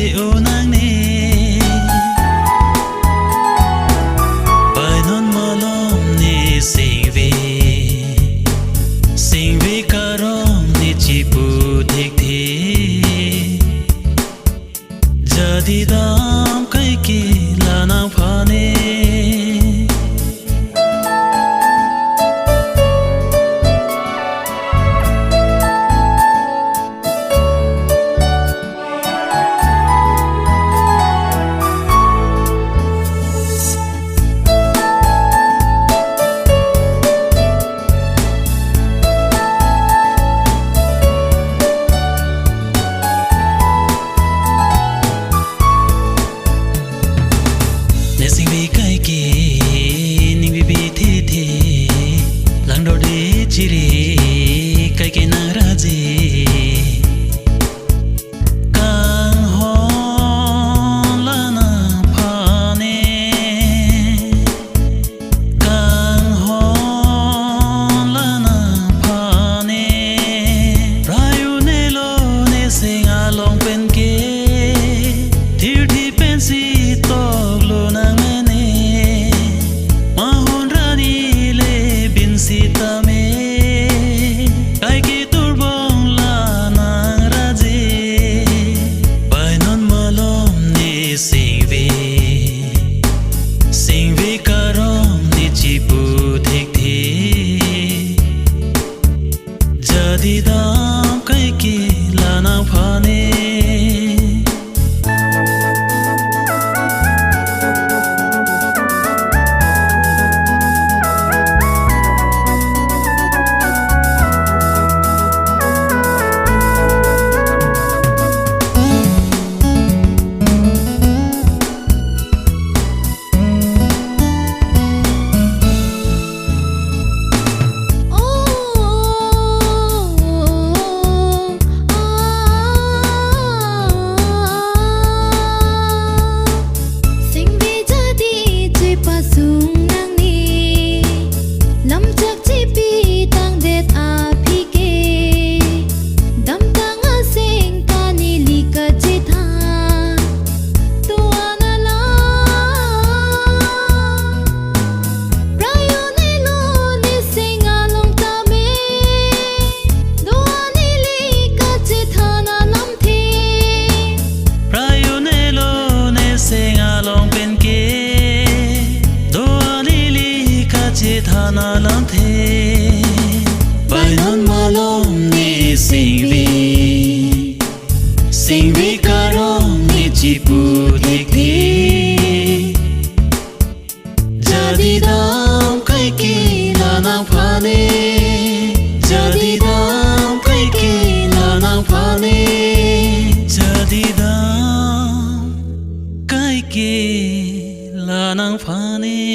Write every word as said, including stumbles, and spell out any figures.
O nangne, bainon malom ne singve, singve karong ne chipu thekthe. Jadi dam kaike la nangphan e. Ne singve kaike, ning bibi thethe, langdorde chiri kaike nangraje. Kanghon la nangphan e, kanghon la nangphan e. Phraya un-elo ne seng along pen ke, thirthi pensi toklo nangmene. Mahon rani le bin sitame, kaike turbong la nangraje. Bainon malom ne singve, singve karong ne chipu thekthe. Jadi dam kaike la nangphan e. Singve jadi chepasung nangne, lamchak chipi tangdet aphi ke, damtang aseng ta neli kachethan. Tuan ala, phraya un-elo ne seng along tame, do-an neli kachethan alamthe. Phraya un-elo ne seng along pen ke, do-an neli kachethan alamthe. Bainon malom ne singve, singve karong ne chipu thekthe. Jadi dam kaike la nangphan e, jadi dam kaike la nangphan e, jadi dam kaike la nangphan e.